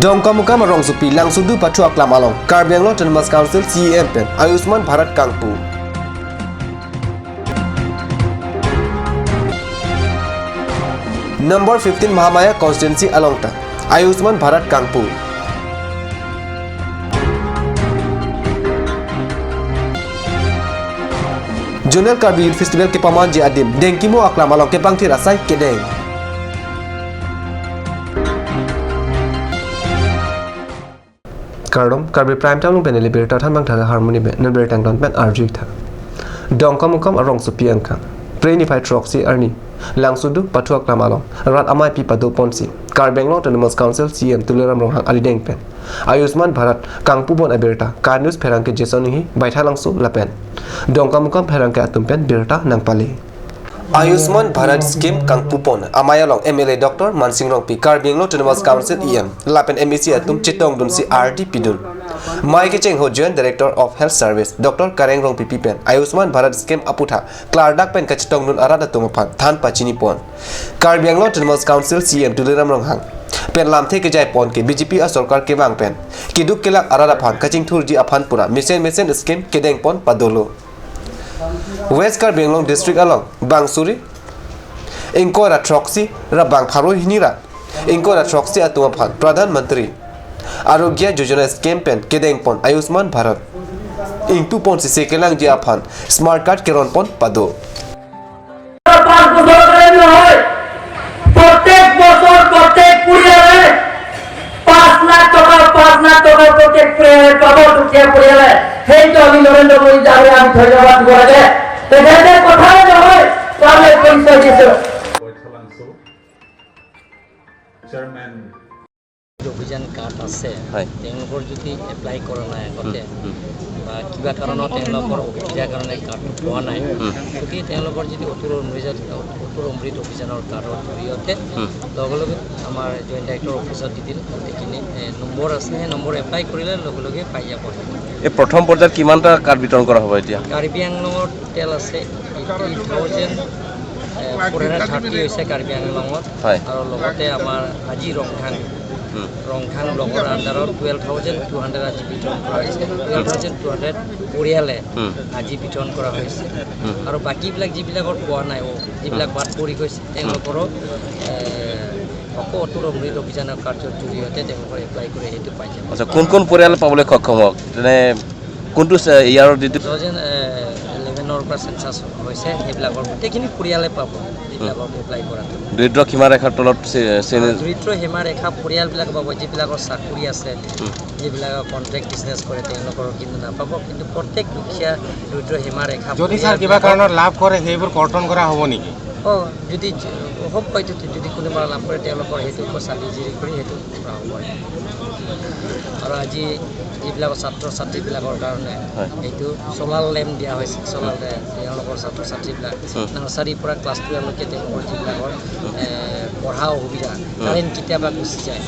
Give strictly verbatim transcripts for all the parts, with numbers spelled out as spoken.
Dongkamukam arongsopi Langsudu Pathu Aklam along Karbi Anglong Autonomous Council C E M pen Ayushman Bharat kangpu. Number fifteen Mahamaya constituency along ta Ayushman Bharat kangpu. Zonal Karbi Youth Festival kepamanji adim Dengkimo Aklam along kepangthir asai kedeng. Kardom, Karbi Prime Time along pen ili birta thanbang tha harmoni pen, non birta angton pen arju-ik tha. Dongkamukam arongsopi angkang. Phre niphai throksi arni Langsudu Pathu Aklam along rat ameipi padoponsi Karbi Anglong Autonomous Council C E M Tuliram Ronghang arideng pen Ayushman Bharat kangpupon abirta KAT News pherangke Jason Enghi, Baithalangso lapen Dongkamukam pherangke atum pen birta nangpale. Ayushman Bharat scheme kangpupon amei along M L A Doctor Mansing Rongpi, Karbi Anglong Autonomous Council E M lapen M A C atum chetongdunsi ardi pidun. Mei kechengho Joint Director of Health Service Doctor Kareng Rongpipi pen Ayushman Bharat scheme aputhak klardak pen kachetongdun arat atum aphan than pachinipon. Karbi Anglong Autonomous Council C E M Tuliram Ronghang pen lamthe kejaipon ke B J P asorkar kevang pen keduk kelak arat aphan kachingthurji aphan pura mesen mesen scheme kedengpon padolo. West Karbi Anglong District along bang suri ingkoi ra throksi ra bang pharo hini ra ingkoi ra throksi atum aphan Pradhan Mantri Arogya Yojana scheme pen kedengpon Ayushman Bharat ingpuponsi sekelangji aphan smart card keronpon pado. পাঁচ বছৰ ধৰি নহয়, প্ৰত্যেক বছৰ প্ৰত্যেক পৰিয়ালে পাঁচ লাখ টকা, পাঁচ লাখ টকা প্ৰত্যেক পৰিয়ালে পাব, দুখীয়া পৰিয়ালে। সেইটো আমি নৰেন্দ্ৰ মোদী ডাঙৰীয়া আমি ধন্যবাদ দিব লাগে। তেখেতে কথাই নহয়, কামে পৰিচয় দিছে। চেয়াৰমেন অভিযান কাৰ্ড আছে, হয়। তেওঁলোকৰ যদি এপ্লাই কৰা নাই আগতে, হুম, হুম। বা কিবা কাৰণত তেওঁলোকৰ অসুবিধাৰ কাৰণে কাৰ্ডটো পোৱা নাই, হুম। গতিকে তেওঁলোকৰ যদি অটল অমৃত, অটল অমৃত অভিযানৰ কাৰ্ডৰ জৰিয়তে হুম। লগে লগে আমাৰ জইণ্ট ডাইৰেক্টৰ অফিচত দি দিলে গোটেইখিনি, এ, নম্বৰ আছে, সেই নম্বৰ এপ্লাই কৰিলে লগে লগে পাই যাব। এই প্ৰথম পৰ্যায়ত কিমানটা কাৰ্ড বিতৰণ কৰা হ'ব এতিয়া? কাৰ্বি আংলঙত টোটেল আছে eighty thousand four hundred thirty হৈছে কাৰ্বি আংলঙত। হয়। আৰু লগতে আমাৰ আজি ৰংথাং, হুম। ৰংথাং ব্লকৰ আণ্ডাৰত টুৱেলভ থাউজেণ্ড টু হাণ্ড্ৰেড আজি বিতৰণ কৰা হৈছে। টুৱেলভ থাউজেণ্ড টু হাণ্ড্ৰেড পৰিয়ালে হুম। আজি বিতৰণ কৰা হৈছে। হুম। আৰু বাকীবিলাক যিবিলাকৰ পোৱা নাই, অ, যিবিলাক হুম। বাদ পৰি গৈছে, তেওঁলোকৰো, এ, আকৌ অটল অমৃত অভিযানৰ কাৰ্যৰ জৰিয়তে তেওঁলোকৰ এপ্লাই কৰে, সেইটো পাই যাব। আচ্ছা, কোন কোন পৰিয়ালে পাবলৈ সক্ষম হওক? তেনে কোনটো চে-, ইয়াৰ যিটো টু থাউজেণ্ড ইলেভেনৰ পৰা চেনচাছ হৈছে, সেইবিলাকৰ গোটেইখিনি পৰিয়ালে পাব, যিবিলাকৰ এপ্লাই কৰা। দৰিদ্ৰ সীমাৰেখাৰ তলত চে-, শ্ৰেণীৰ দৰিদ্ৰ সীমাৰেখা পৰিয়ালবিলাক পাব, যিবিলাকৰ চাকৰি আছে, হুম। যিবিলাকৰ কণ্ট্ৰেক্ট বিজনেছ কৰে, তেওঁলোকৰ কিন্তু নাপাব। কিন্তু প্ৰত্যেক দুখীয়া দৰিদ্ৰ সীমাৰেখা যদি ছাৰ কিবা পৰিয়ালবিলাকৰ কাৰণত লাভ কৰে, সেইবোৰ কৰ্তন কৰা হ'ব নেকি? অ, যদি জ-, হ'ব, এইটো যদি কোনোবা লাভ কৰে, তেওঁলোকৰ সেইটো চালি জিৰি কৰি সেইটো কৰা হ'ব। আৰু আজি যিবিলাক ছাত্ৰ ছাত্ৰীবিলাকৰ কাৰণে হয়। এইটো চ'লাৰ লেম্প দিয়া হৈছে। চ'লাৰ লেম্প, তেওঁলোকৰ ছাত্ৰ ছাত্ৰীবিলাক হুম। নাৰ্চাৰীৰ পৰা ক্লাছ টুৱেলভলৈকে তেওঁলোকৰ যিবিলাকৰ, এ, পঢ়া অসুবিধা, হুম। কাৰেণ্ট কেতিয়াবা গুচি যায়,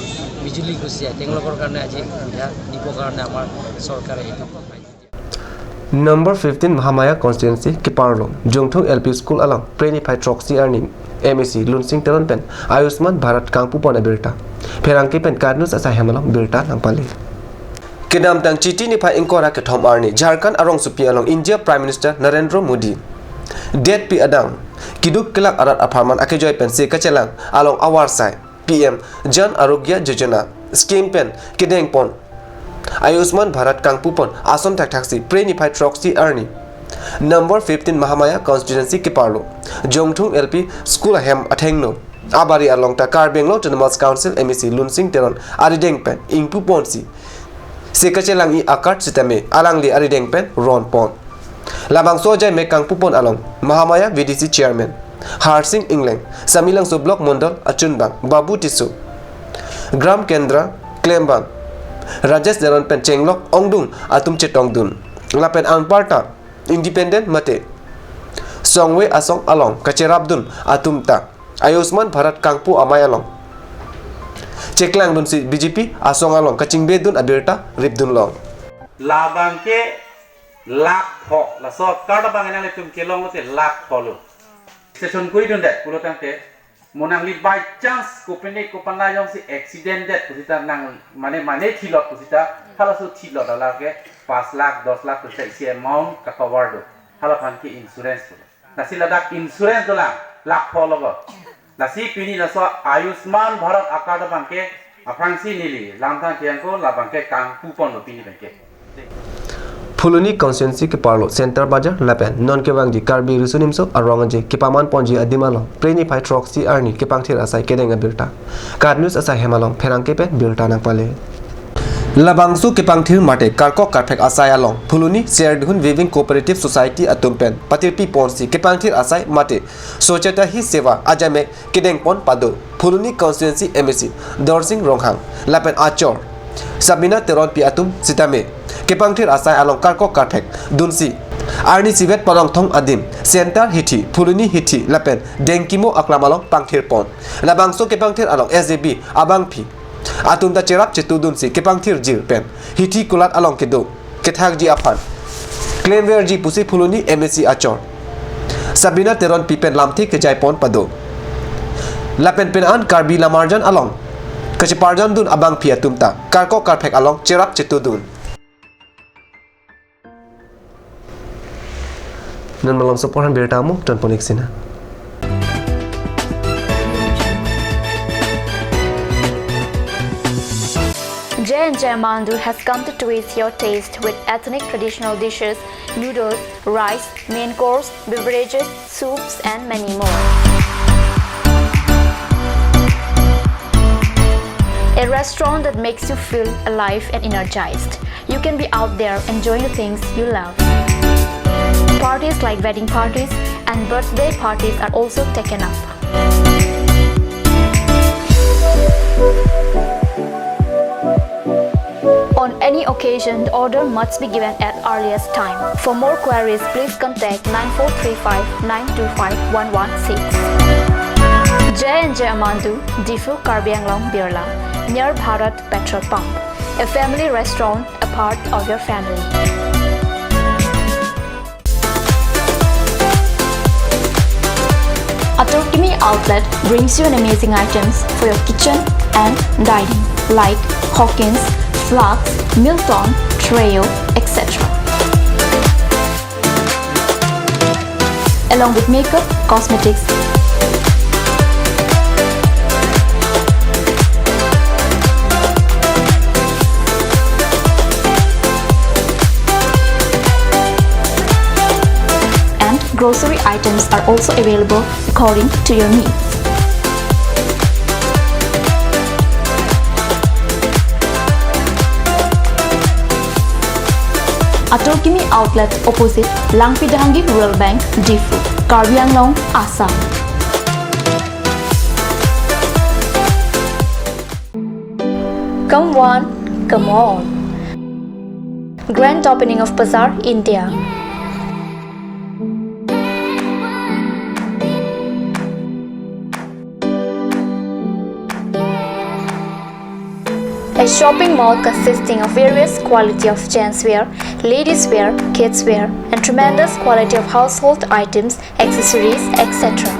বিজুলী গুচি যায়, তেওঁলোকৰ কাৰণে আজি সুবিধা দিবৰ কাৰণে আমাৰ চৰকাৰে এইটো Number fifteen Mahamaya constituency keparlo Jongthung L P School along phre niphai throksi arni M A C Lunsing Teron pen Ayushman Bharat kangpupon abirta pherangke pen KAT News asai hem along birta nangpale. Kedamtang Chiti niphai ingkoi ra kethom arni Jharkhand arongsopi along India Prime Minister Narendra Modi detpi adang keduk kelak arat apharman akejoi pensi kachelang along avarsai P M Jan Arogya Yojana scheme pen kedengpon Ayushman Bharat kangpupon ason thakthaksi phre niphai throksi arni number fifteen Mahamaya constituency keparlo Jongthung L P School ahem athengno abari along ta Karbi Anglong Autonomous Council M A C Lunsing Teron arideng pen ingpuponsi se kachelang-i a-card sitame alangli arideng pen ronpon. Labangso ajai me kangpupon along Mahamaya V D C Chairman Harsing Engleng, Samelangso Block Mondol achunbang Babu Tisso, Gram Kendra klembang Rajesh Teron pen chenglok ongdung atum chetongdun. Lapen anparta independent mate songve asong along kacherapdun atum ta Ayushman Bharat kangpu amei along cheklangdunsi B J P asong along kachingbedun abirta ripdunlong. Labang ke lakh pho, laso card abang ena ilitum kelong lote lakh pho lo. Session kuri dun dek, pulo tangte Mo nangli by chance kopine kopanla jongsi accident det pusita nang mane mane thilot pusita, halaso thilot alake pas lakh, dos lakh pusita isi amount ka-cover do. Hala aphan ke insurance do. Lasi ladak insurance dolang, lakh pho logo. Lasi pini laso Ayushman Bharat a-card abangke aphrangsi neli lamthan thengko, labangke kangpu ponlo pini abangke. Phuloni constituency keparlo Center Bazar lapen non kevangji Karbi Riso Nimso Arong Aje kepaman ponji adim along Phre niphai throksi arni kepangthir asai kedeng abirta KAT News asai hem along pherangke pen birta nangpale. Labangso kepangthir mate karkok karphek asai along Phuloni Serdihun Weaving Cooperative Society atum pen patirpi ponsi kepangthir asai mate Swachhata Hi Seva ajame kedeng pon pado Phuloni constituency M A C Dorsing Ronghang lapen achor Sabina Teronpi atum sitame kepangthir asai along karkok karphek dunsi arni isivet porong thong adim Center hithi, Phuloni hithi lapen Dengkimo aklam along pangthir pon. Labangso kepangthir along S J B abangpi atum ta cherap chetu dunsi kepangthirjir pen hithi kulat along kedo kethakji aphan klemverji pusi Phuloni M A C achor Sabina Teronpi pen lamthe kejai pon pado. Lapen pen an Karbi Lamarjan along kacheparjan dun abangpi atum ta karkok karphek along cherap chetu dun. Non malomso apor aphan birta amo ton pon-ik sina. J and J Mandu has come to twist your taste with ethnic traditional dishes, noodles, rice, main course, beverages, soups, and many more. A restaurant that makes you feel alive and energized. You can be out there enjoying the things you love. Parties like wedding parties and birthday parties are also taken up. On any occasion, the order must be given at earliest time. For more queries, please contact nine four three five nine two five one one six. J and J Mandu, Diphu, Karbi Anglong, Birla, near Bharat Petrol Pump. A family restaurant, a part of your family. Atur Kimi Outlet brings you an amazing items for your kitchen and dining, like Hawkins, flasks, Milton, Treo, et cetera. Along with makeup, cosmetics, and grocery items are also available according to your needs. Atur Kimi Outlet, opposite Langpi Dehangi Rural Bank, Diphu, Karbi Anglong, Assam. Come one, come all. Grand opening of Bazaar India. A shopping mall consisting of various quality of gents wear, ladies wear, kids wear, and tremendous quality of household items, accessories, et cetera.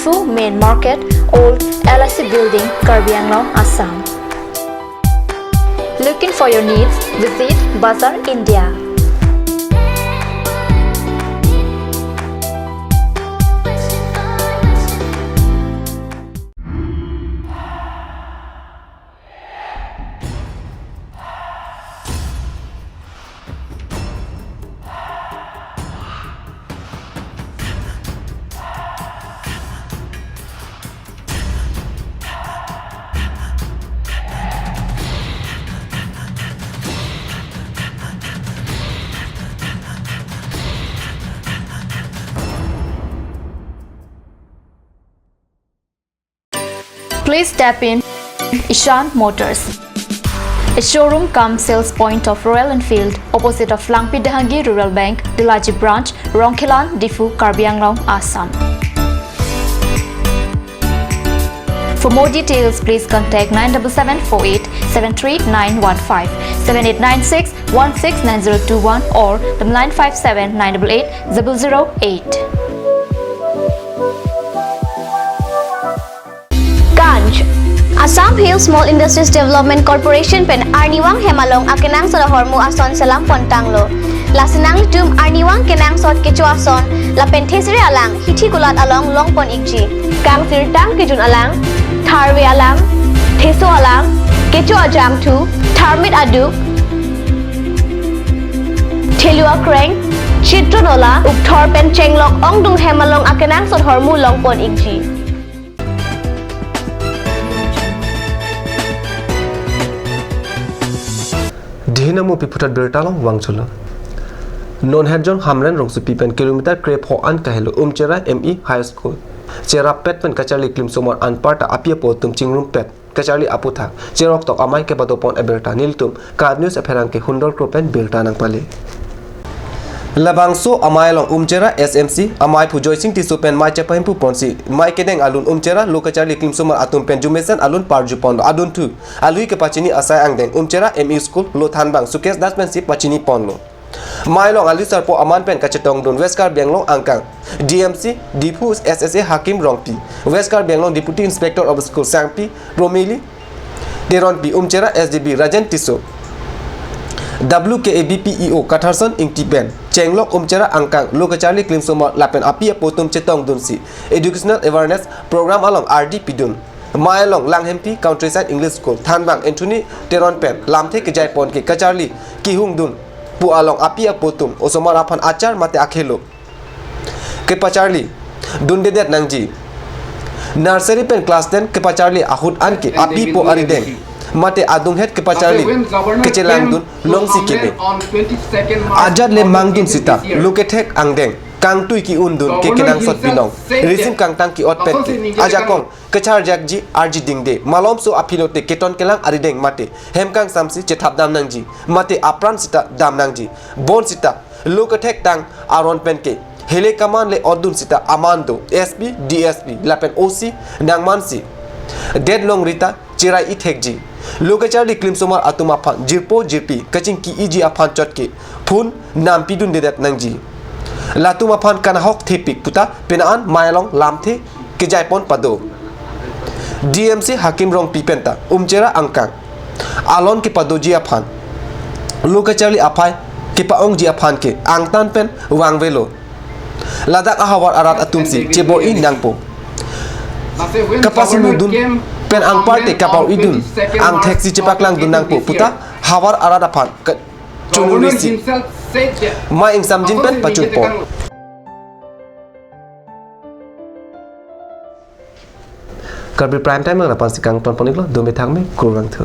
Diphu Main Market, Old L I C Building, Karbi Anglong, Assam. Looking for your needs? Visit Bazar India. Please step in Ishan Motors, a showroom cum sales point of Royal Enfield, opposite of Langpi Dehangi Rural Bank, Delaji Branch, Rongkhelan, Diphu, Karbi Anglong, Assam. For more details, please contact nine double seven four eight seven three nine one five, seven eight nine six one six nine zero two one or the nine five seven nine double eight double zero eight. Ganj. Assam Hill Small Industries Development Corporation pen arnivang hem along akenangsot ahormu ason selam pon tanglo. Lasi nanglitum arnivang kenangsot kecho ason lapen thesere alang hithi kulat along long pon ikji. Kangsirtang kejun alang, tharve alang, theso alang, kecho ajangthu, tharmit aduk, thelu akreng, chitron ola, ukthor pen chenglok ongdung hem along akenangsot ahormu long pon ikji. Dihina mo piputhat birta along vangcholo. Non Herjong Hamren rongsopi pen kilometer krepho an kahelo Umchera M E High School cherap pet pen kacharli klimsomar anparta api apo atum chingrum pet kacharli aputhak cherok tok amei kepado pon abirta nelitum KAT News apherangke Hundol Kro pen birta nangpale. Labangso amei along Umchera S M C ameiphu Joysing Tisso pen mei chepahimpu ponsi mei kedeng alun Umchera lo kacharli klimsomar atum pen jumesen alun parju pon adunthu alui kepachini asai angdeng Umchera M E School lo thanbang Sukesh Das pensi pachini ponlo. Mei along alu sarpo aman pen kachetongdun West Karbi Anglong angkang D M C Diphu S S A Hakim Rongpi, West Karbi Anglong Deputy Inspector of School Sangpi Promili Teronpi, Umchera S D B Rajen Tisso, W K A B P E O Katharson Ingti pen chenglok Umchera angkang lo kacharli klimsomar lapen api apo atum chetongdunsi educational awareness program along ardi pidun. Mei along Langhempi Countryside English School thanbang Anthony Teron pen lamthe kejai pon ke kacharli kehungdun pu along api apo atum osomar aphan achar mate akhelo kepacharli dundedet nangji. Nursery pen class ten kepacharli ahut anke api apo arideng mate adunghet kepacharli kechelangdun longsi keme. Ajat le mangdun sita lo kethek angdeng kangtui ki-undun ke kenangsot binong. Risim kangtang ki-ot pet ke ajakong kecharjakji arji dingde. Malomso aphi lote keton kelang arideng mate hem kangsamsi chethap dam nangji. Mate apran sita dam nangji. Bonsita lo kethek tang aron pen ke hele kaman le otdun sita aman do S P, D S P lapen O C nangmansi det longrita cherai-i thekji. Lo kacharli klimsomar atum aphan jirpo jirpi kachingki-iji aphan chot ke phun nampidundedet nangji. Latum aphan kanahok thepik puta penang an mei along lamthe kejai pon pado. D M C Hakim Rongpi penta Umchera angkang alon kepadoji aphan lo kacharli aphai kepa-ongji aphan ke angtan pen vangvelo. Ladak ahavar arat atumsi chebor-i nangpo. Kapasinudun pen anparte kapor-idun angtheksi chepaklangdun nangpo puta havar arat aphan ke chonurisi mei ingsamjin pen pachunpo. Karbi Prime Time nang lapu-ansi kangton pon iklo, dome thakme, kurvangthu.